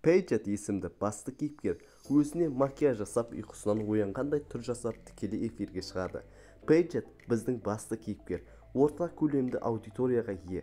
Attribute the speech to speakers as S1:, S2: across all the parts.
S1: Пейджет есімді басты кейіпкер өзіне макияж жасап, ұйқысынан оянғандай түр жасап тікелей эфирге шығады. Пейджет біздің басты кейіпкер, орта көлемді аудиторияға ие.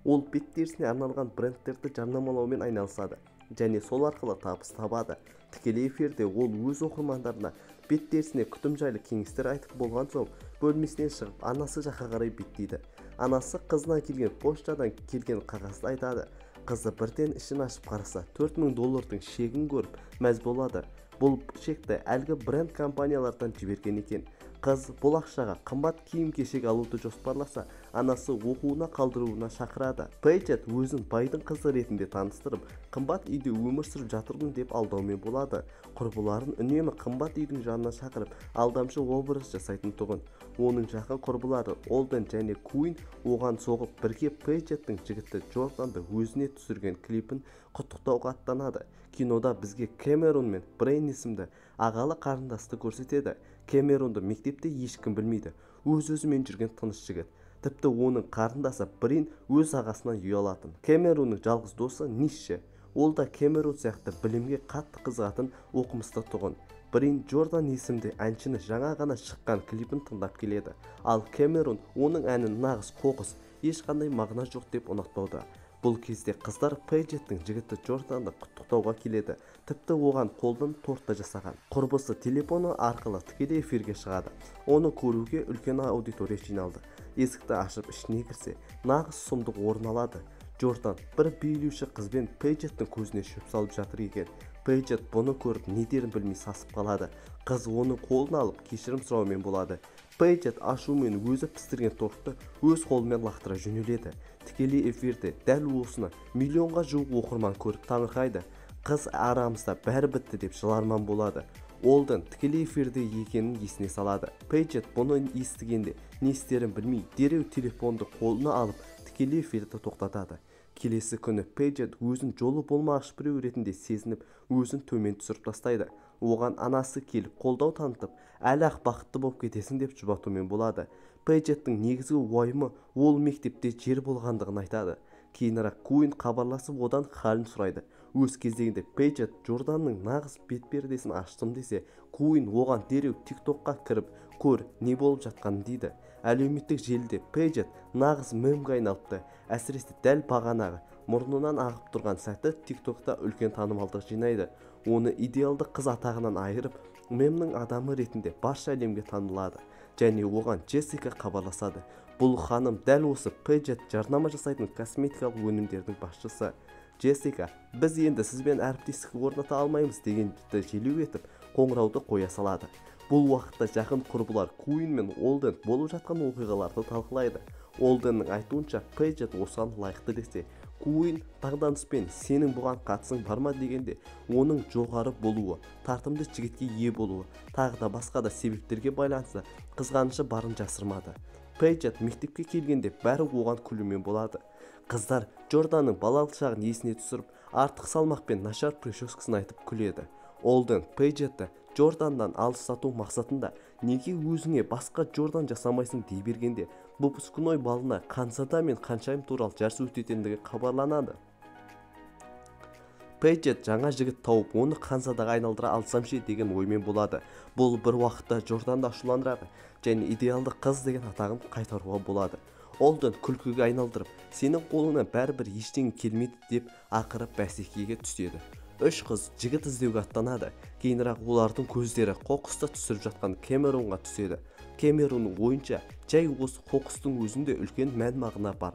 S1: Ол бет терісіне арналған брендтерді жарнамалаумен айналысады және сол арқылы табыс табады. Тікелей эфирде ол өз оқырмандарына бет терісіне күтім жайлы кеңестер айтып болған соң бөлмесінен шығып анасы жаққа қарай беттейді. Анасы қызына келген поштадан келген қағазды айтады. Қызы бірден ішін ашып қараса, 4000 доллардың чегін көріп мәз болады. Бұл чекті әлгі бренд компаниялардан жіберген екен. Қыз бұл ақшаға қымбат киім-кешек алуды жоспарласа, анасы оқуына қалдыруына шақырады. Пейджет өзін байдың қызы ретінде таныстырып, қымбат үйде өмір сүріп жатырмын деп алдаумен болады. Құрбыларын үнемі қымбат үйдің жанына шақырып, алдамшы образ жасайтын тұғын. Оның жақын құрбылары Олден және Куин оған соғып, бірге Пейджеттің жігіті Джорданды өзіне түсірген клипін құттықтауға аттанады. Кинода бізге Кэмерон мен Брейн есімді ағалы қарындасты көрсетеді. Кэмеронды мектепте ешкім білмейді, өз-өзімен жүрген тыныш жігіт. Тіпті оның қарындасы Брин өз ағасынан ұялатын. Кэмеронның жалғыз досы Ниші. Ол да Кэмерон сияқты білімге қатты қызығатын оқымысты тұғын. Брин Джордан есімді әншіні жаңа ғана шыққан клипін тыңдап келеді. Ал Кэмерон оның әнін нағыз қоқыс, ешқандай мағына жоқ деп ұнатпауда. Бұл кезде қыздар Пейджеттің жігіті Джорданды құттықтауға келеді. Тіпті оған қолдан торт та жасаған. Құрбысы телефоны арқылы тікелей эфирге шығады. Оны көруге үлкен аудитория жиналды. Есікті ашып ішіне кірсе, нағыз сұмдық орын алады. Джордан бір билеуші қызбен Пейджеттің көзіне шөп салып жатыр екен. Пейджет бұны көріп не дерін білмей сасып қалады. Қыз оны қолына алып кешірім сұраумен болады. Пейджет ашумен өзі пістірген тортты өз қолымен лақтыра жөнеледі. Тікелей эфирде дәл осыны миллионға жуық оқырман көріп таңырқайды. Қыз арамызда бәрі бітті деп жыларман болады. Олден тікелей эфирде екенін есіне салады. Пейджет бұны естігенде не істерін білмей дереу телефонды қолына алып тікелей эфирді тоқтатады. Келесі күні Пейджет өзін жолы болмағыш біреу ретінде сезініп, өзін төмен түсіріп тастайды. Оған анасы келіп қолдау танытып, әлі-ақ бақытты болып кетесің деп жұбатумен болады. Пейджеттің негізгі уайымы ол мектепте жер болғандығын айтады. Кейінірек Куин хабарласып одан халін сұрайды. Өз кезегінде Пейджет Джорданның нағыз бет пердесін аштым десе, Куин оған дереу TikTokқа кіріп, көр не болып жатқанын дейді. Әлеуметтік желіде Пейджет нағыз мемге айналыпты. Әсіресе дәл бағанағы мұрнынан ағып тұрған сәті TikTokта үлкен танымалдық жинайды. Оны идеалды қыз атағынан айырып, мемнің адамы ретінде барша әлемге танылады. Және оған Джессика хабарласады. Бұл ханым дәл осы Пейджет жарнама жасайтын косметикалық өнімдердің басшысы. Джессика, біз енді сізбен әріптестік орната алмаймыз дегенді желеу етіп, қоңырауды қоя салады. Бұл уақытта жақын құрбылар Куин мен Олден болып жатқан оқиғаларды талқылайды. Олденнің айтуынша Пейджет осыған лайықты десе, Куин таңданыспен сенің бұған қатысың бар ма дегенде, оның жоғары болуы, тартымды жігітке ие болуы, тағы да басқа да себептерге байланысты қызғанышы барын жасырмады. Пейджет мектепке келгенде бәрі оған күлумен болады. Қыздар Джорданның балалық шағын есіне түсіріп, артық салмақ пен нашар прическасын айтып күледі. Олден Пейджетті Джорданнан алыстату мақсатында неге өзіңе басқа Джордан жасамайсың дей бергенде, выпускной балына Ханзада мен Ханшайым туралы жарыс өтетіндігі хабарланады. Пейджет жаңа жігіт тауып, оны Ханзадаға айналдыра алсам ше деген оймен болады. Бұл бір уақытта Джорданды ашуландырады және идеалды қыз деген атағын қайтаруға болады. Олден күлкіге айналдырып, сенің қолыңнан бәрібір ештеңе келмейді деп ақыры бәсекеге түседі. Үш қыз жігіт іздеуге аттанады. Кейінірек олардың көздері қоқысты түсіріп жатқан Кэмеронға түседі. Кэмеронның ойынша, жай осы қоқыстың өзінде үлкен мән-мағына бар.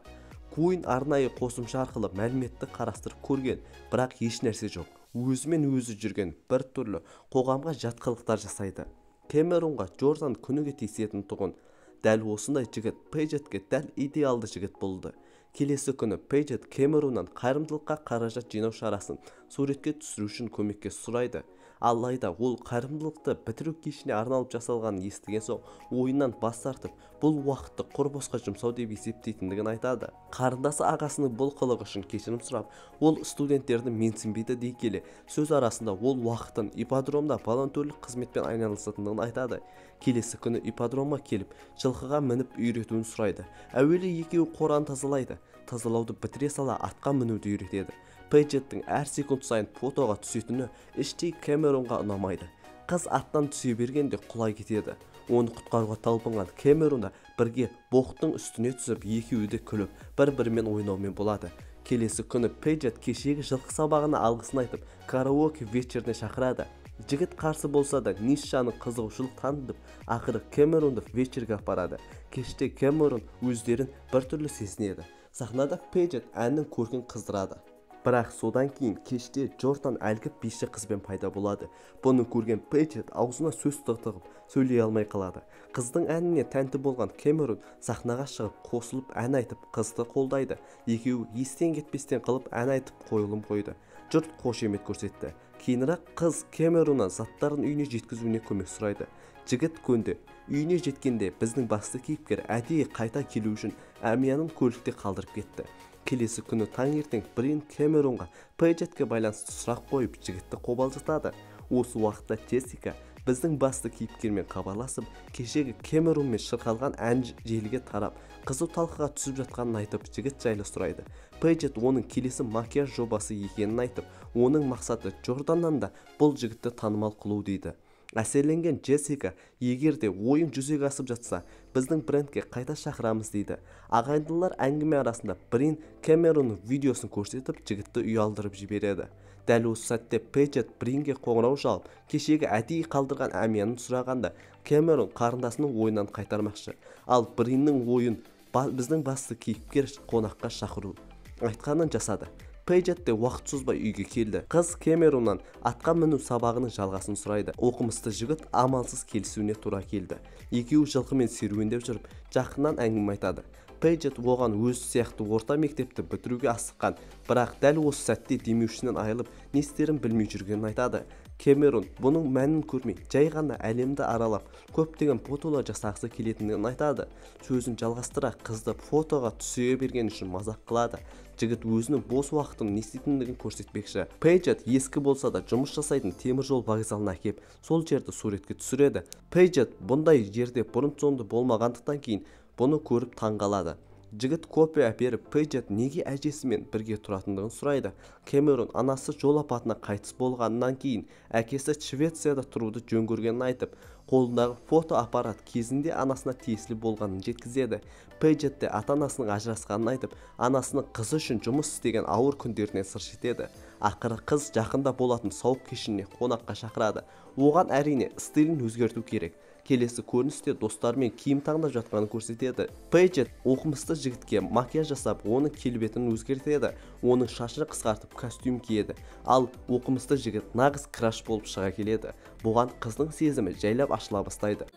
S1: Куин арнайы қосымша арқылы мәліметті қарастырып көрген, бірақ еш нәрсе жоқ. Өзімен өзі жүрген бір түрлі қоғамға жат қылықтар жасайды. Кэмеронға Джордан күніге тексеретін тұғын. Дәл осындай жігіт Пейджетке дәл идеалды жігіт болды. Келесі күні Пейджет Кэмероннан қайырымдылыққа қаражат жинау шарасын суретке түсіру үшін көмекке сұрайды. Алайда ол қайырымдылықты бітіру кешіне арналып жасалғанын естіген соң ойынан бас тартып, бұл уақытты құр босқа жұмсау деп есептейтіндігін айтады. Қарындасы ағасының бұл қылығы үшін кешірім сұрап, ол студенттерді менсінбейді дей келе, сөз арасында ол уақытын ипподромда волонтерлік қызметпен айналысатындығын айтады. Келесі күні ипподромға келіп, жылқыға мініп үйретуін сұрайды. Әуелі екеуі қораны тазалайды. Тазалауды бітіре сала атқа мінуді үйретеді. Пейджеттің әр секунд сайын фотоға түсетіні іштей Кэмеронға ұнамайды. Қыз аттан түсе бергенде құлай кетеді. Оны құтқаруға талпынған Кэмерон да бірге боқтың үстіне түсіп, екеуі де күліп, бір-бірімен ойнаумен болады. Келесі күні Пейджет кешегі жылқы сабағына алғысын айтып, караоке вечеріне шақырады. Жігіт қарсы болса да Нишаның қызығушылық танытып, ақыры Кэмеронды вечерге апарады. Кеште Кэмерон өздерін біртүрлі сезінеді. Сахнада Пейджет әннің көркін қыздырады. Бірақ содан кейін кеште Джордан әлгі биші қызбен пайда болады. Бұны көрген Пейджет аузына сөз тығып, сөйлей алмай қалады. Қыздың әніне тәнті болған Кэмерон сахнаға шығып, қосылып ән айтып, қызды қолдайды. Екеуі естен кетпестен қылып ән айтып қойылым қойды. Жұрт қошемет көрсетті. Кейінірек қыз Кэмероннан заттарын үйіне жеткізуіне көмек сұрайды. Жігіт көнді. Үйіне жеткенде біздің басты кейіпкер әдейі қайта келу үшін әмиянын көлікте қалдырып кетті. Келесі күні таңертең Брин Кэмеронға Пейджетке байланысты сұрақ қойып, жігітті қобалжытады. Осы уақытта Джессика біздің басты кейіпкермен хабарласып, кешегі Кэмеронмен шырқалған ән желіге тарап, қызу талқыға түсіп жатқанын айтып, жігіт жайлы сұрайды. Пейджет оның келесі макияж жобасы екенін айтып, оның мақсаты Джорданнан да бұл жігітті танымал қылу дейді. Әсерленген Джессика, егер де ойын жүзеге асып жатса, біздің брендке қайта шақырамыз дейді. Ағайындылар әңгіме арасында Брин Кэмеронның видеосын көрсетіп, жігітті ұялдырып жібереді. Дәл осы сәтте Пейджет Бринге қоңырау шалып, кешегі әдейі қалдырған әмиянын сұрағанда, Кэмерон қарындасының ойынан қайтармақшы. Ал Бриннің ойын біздің басты кейіпкер қонаққа шақыру айтқанын жасады. Пейджет те уақыт созбай үйге келді. Қыз Кэмероннан атқа міну сабағының жалғасын сұрайды. Оқымысты жігіт амалсыз келісуіне тура келді. Екеуі жылқымен серуендеп жүріп, жақыннан әңгіме айтады. Пейджет оған өз сияқты орта мектепті бітіруге асыққан, бірақ дәл осы сәтте демеушісінен айырылып, не істерін білмей жүргенін айтады. Кэмерон бұның мәнін көрмей, жай ғана әлемді аралап, көптеген фотолар жасағысы келетінін айтады. Сөзін жалғастыра қызды фотоға түсе берген үшін мазақ қылады. Жігіт өзінің бос уақытын не істейтіндігін көрсетпекші. Пейджет ескі болса да жұмыс жасайтын темір жол вокзалына әкеп, сол жерді суретке түсіреді. Пейджет бұндай жерде бұрын-соңды болмағандықтан кейін бұны көріп таңғалады. Жігіт кофе әперіп, Пейджет неге әжесімен бірге тұратындығын сұрайды. Кэмерон анасы жол апатына қайтыс болғаннан кейін әкесі Швецияда тұруды жөн көргенін айтып, қолындағы фотоаппарат кезінде анасына тиесілі болғанын жеткізеді. Пейджет те ата-анасының ажырасқанын айтып, анасының қызы үшін жұмыс істеген ауыр күндерінен сыр шертеді. Ақыры қыз жақында болатын сауық кешіне қонаққа шақырады. Оған әрине стилін өзгерту керек. Келесі көріністе достарымен киім таңдап жатқанын көрсетеді. Пейджет оқымысты жігітке макияж жасап, оның келбетін өзгертеді, оның шашын қысқартып костюм киеді. Ал оқымысты жігіт нағыз краш болып шыға келеді. Бұған қыздың сезімі жайлап ашыла бастайды.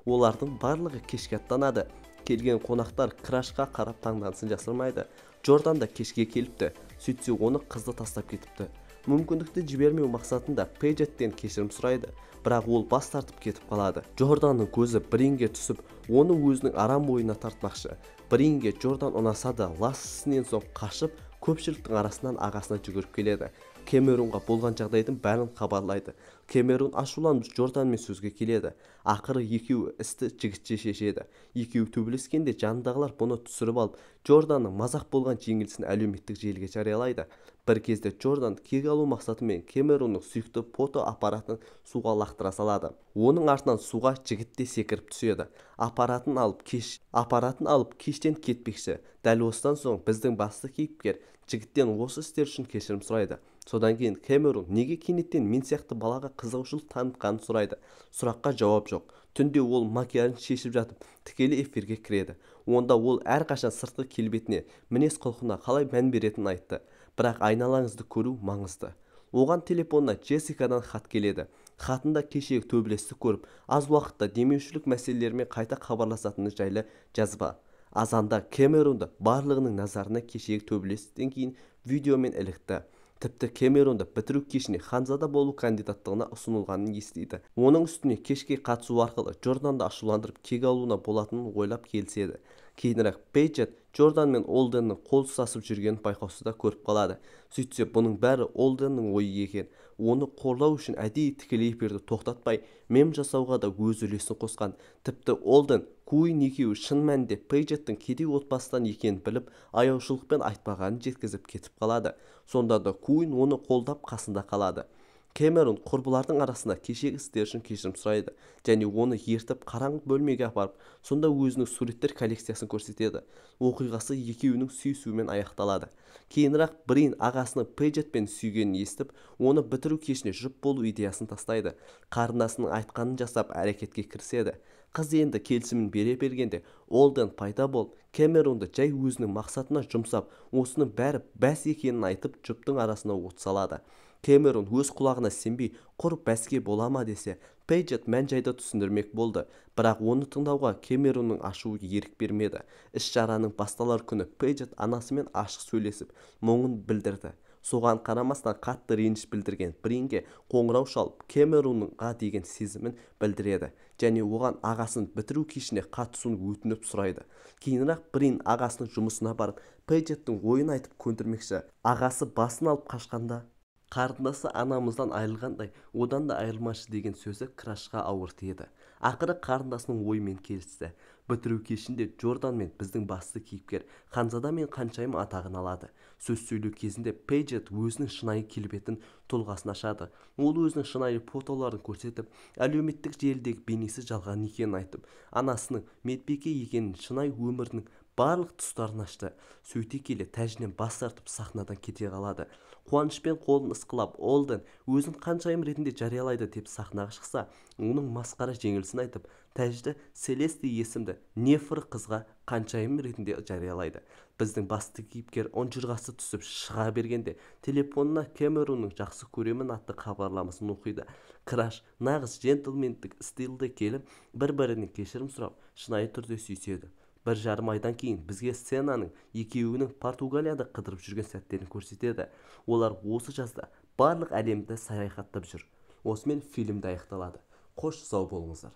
S1: Олардың барлығы кешке аттанады. Келген қонақтар крашқа қарап таңданысын жасырмайды. Джордан да кешке келіпті. Сөйтсе оны қызды тастап кетіпті. Мүмкіндікті жібермеу мақсатында Пейджеттен кешірім сұрайды, бірақ ол бас тартып кетіп қалады. Джорданның көзі Бринге түсіп, оны өзінің арам ойына тартпақшы. Бринге Джордан ұнаса да, лас ісінен соң қашып, көпшіліктің арасынан ағасына жүгіріп келеді. Кэмеронға болған жағдайдың бәрін хабарлайды. Кэмерон ашуланып Джорданмен сөзге келеді. Ақыры екеуі істі жігітше шешеді. Екеуі төбелескенде жанындағылар бұны түсіріп алып, Джорданның мазақ болған жеңілісін әлеуметтік желіге жариялайды. Бір кезде Джордан кек алу мақсатымен Кэмеронның сүйікті фотоаппаратын суға лақтыра салады. Оның артынан суға жігіт те секіріп түседі. Аппаратын алып кештен кетпекші. Дәл осыдан соң біздің басты кейіпкер жігіттен осы істер үшін кешірім сұрайды. Содан кейін Кэмерон неге кенеттен мен сияқты балаға қызығушылық танытқанын сұрайды. Сұраққа жауап жоқ. Түнде ол макияжын шешіп жатып, тікелей эфирге кіреді. Онда ол әрқашан сыртқы келбетіне, мінез құлқына қалай мән беретінін айтты. Бірақ айналаңызды көру маңызды. Оған телефонына Джессикадан хат келеді. Хатында кешегі төбелесті көріп, аз уақытта демеушілік мәселелерімен қайта хабарласатыны жайлы жазба. Азанда Кэмеронды барлығының назарына кешегі төбелестен кейін видеомен ілікті. Тіпті Кэмеронды бітіру кешіне ханзада болу кандидаттығына ұсынылғанын естиді. Оның үстіне кешке қатысу арқылы Джорданды ашуландырып кек алуына болатынын ойлап келіседі. Кейінірек Пейджет Джордан мен Олденнің қол ұстасып жүргенін байқаусызда көріп қалады. Сөйтсе, бұның бәрі Олденнің ойы екен. Оны қорлау үшін әдейі тікелей эфирді тоқтатпай, мем жасауға да өз үлесін қосқан. Тіпті Олден, Куин екеуі шын мәнінде Пейджеттің кедей отбасыдан екенін біліп, аяушылықпен айтпағанын жеткізіп кетіп қалады. Сонда да Куин оны қолдап қасында қалады. Кэмерон құрбылардың арасында кешегі істері үшін кешірім сұрайды және оны ертіп қараңғы бөлмеге апарып, сонда өзінің суреттер коллекциясын көрсетеді. Оқиғасы екеуінің сүйісуімен аяқталады. Кейінірек Брин ағасының Пейджетпен сүйгенін естіп, оны бітіру кешіне жұп болу идеясын тастайды. Қарындасының айтқанын жасап әрекетке кіріседі. Қыз енді келісімін бере бергенде Олден пайда болып, Кэмеронды жай өзінің мақсатына жұмсап, осының бәрі бәс екенін айтып, жұптың арасына от салады. Кэмерон өз құлағына сенбей, құр бәске бола ма десе, Пейджет мән-жайды түсіндірмек болды, бірақ оны тыңдауға Кэмеронның ашуы ерік бермеді. Іс-шараның басталар күні Пейджет анасымен ашық сөйлесіп, мұңын білдірді. Соған қарамастан қатты реніш білдірген Бринге қоңырау шалып, Кэмеронға деген сезімін білдіреді және оған ағасын бітіру кешіне қатысуын өтініп сұрайды. Кейінірек Брин ағасының жұмысына барып, Пейджеттің ойын айтып көндірмекші. Ағасы басын алып қашқанда қарындасы анамыздан айырылғандай, одан да айырылмашы деген сөзі Крашқа ауыр тиеді. Ақыры қарындасының ойымен келісті. Бітіру кешінде Джордан мен біздің басты кейіпкер Ханзада мен Қаншайым атағын алады. Сөз сөйлеу кезінде Пейджет өзінің шынайы келбетін, тұлғасын ашады. Ол өзінің шынайы фотоларын көрсетіп, әлеуметтік желідегі бейнесі жалған екенін айтып, анасының медбике екенін, шынайы өмірінің барлық тұстарын ашты. Сөйте келе тәжінен бас тартып сахнадан кете қалады. Қуанышпен қолын ысқылап, Олден өзін қаншайым ретінде жариялайды деп сахнаға шықса, оның масқара жеңілісін айтып, тәжді Селесте есімді нефр қызға қаншайым ретінде жариялайды. Біздің басты кейіпкер ұнжырғасы түсіп шыға бергенде телефонына Кэмеронның жақсы көремін атты хабарламасын оқиды. Краш нағыз джентльмендік стилде келіп, бір-бірінен кешірім сұрап, шынайы түрде сүйіседі. 1,5 айдан кейін бізге сценаның екеуінің Португалияда қыдырып жүрген сәттерін көрсетеді. Олар осы жазда барлық әлемді саяхаттап жүр. Осымен фильмді аяқталады. Қош, сау болыңыздар.